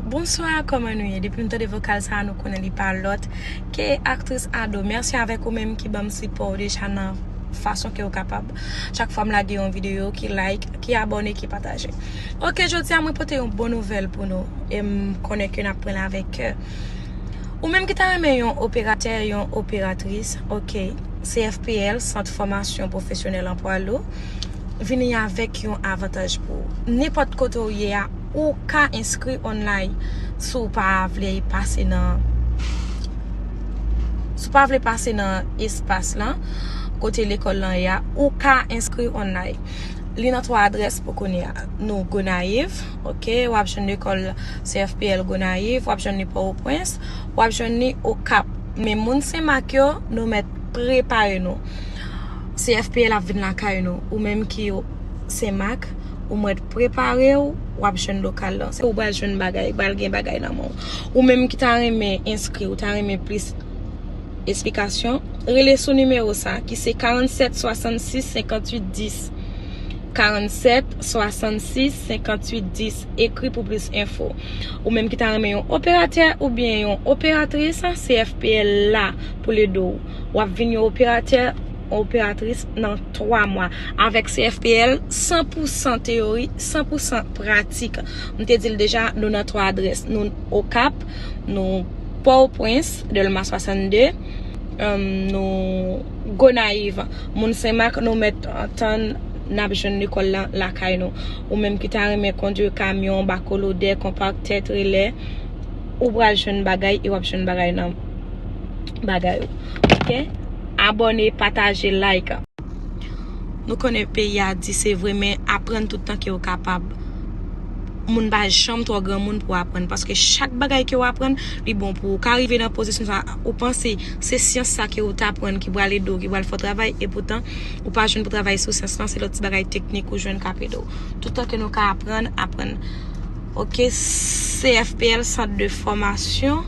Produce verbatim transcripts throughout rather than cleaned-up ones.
Bonswa, kòman nou ye? Depi nou tande vokal sa a, nou konnen li pa lòt ke aktris Ado. Mèsi avèk ou menm ki ban m sipò w deja nan fason ke w kapab. Chak fwa m lage yon videyo, ki like, ki abòne, ki pataje. Ok, jodi a mwen pote yon bon nouvèl pou nou. E m konnen ke n ap pran l avèk kè. Ou menm ki ta renmen yon operatè, yon operatris, ok, C F P L, Sant Fòmasyon Pwofesyonèl Anplwa Lou, vini avèk yon avantaj pou ou. Nenpòt kote w ye a, ou ka enskri online. Si w pa vle pase nan, si w pa vle pase nan espas lan, kote lekòl lan ye a, ou ka enskri online. Li nan twa adrès pou kounye a. Nou Gonayiv, ok, w ap jwenn lekòl C F P L Gonayiv, w ap jwenn li Pòtoprens, w ap jwenn li Okap. Men moun Senmak yo, nou mèt prepare nou. C F P L ap vin lakay nou. Ou menm ki Senmak, ou mèt prepare w, w ap jwenn lokal lan. Se ou pral jwenn bagay, pral gen bagay nan men w. Ou menm ki ta renmen enskri, ou ta renmen plis esplikasyon, rele sou nimewo sa ki se karannset swasannsis senkantuit dis. Karannset swasannsis senkantuit dis. Ekri pou plis enfo. Ou menm ki ta renmen yon operatè oubyen yon operatris, C F P L la pou lede w. W ap vin yon operatè, yon operatris nan twa mwa. Avèk C F P L, san pou san teyori, san pou san pratik. M te di l deja, nou nan twa adrès. Nou Okap, nou Pòtoprens, Dèlma swasannde, um, nou Gonayiv. Moun Senmak, nou mèt tann n ap jwenn lekòl lan lakay nou. Ou menm ki ta renmen kondwi kamyon, bako lodè, konpaktè, trelè, ou pral jwenn bagay e w ap jwenn bagay nan bagay ou. Ok? Abòne, pataje, like. Nou konnen peyi a di se vre, men aprann tout tan ke w kapab. Moun pa janm twò granmoun pou aprann, paske chak bagay ke w aprann, li bon pou ou. Ou ka rive nan pozisyon sa, ou panse se syans sa ke ou t aprann ki pral ede w, ki pral fè w travay, e poutan, ou pa jwenn pou travay sou syans lan, se lòt ti bagay teknik ou jwenn k ap ede w. Tout tan ke nou ka aprann, aprann. Ok, C F P L, Sant de Fòmasyon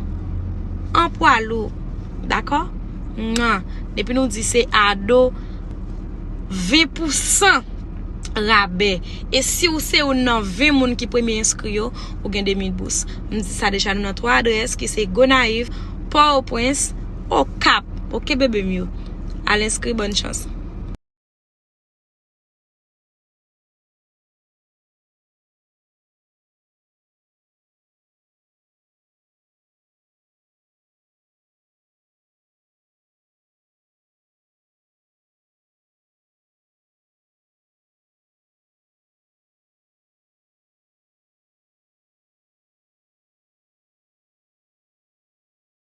Anplwa Lou. Dakò? Nan, depi nou di se Ado, ven pou san rabè. E si w se youn nan ven moun ki premye enskri yo, ou gen de mil bous. M di sa deja, nou nan twa adrès ki se Gonayiv, Pòtoprens, Okap. Ok, bebe m yo. Al enskri, bòn chans.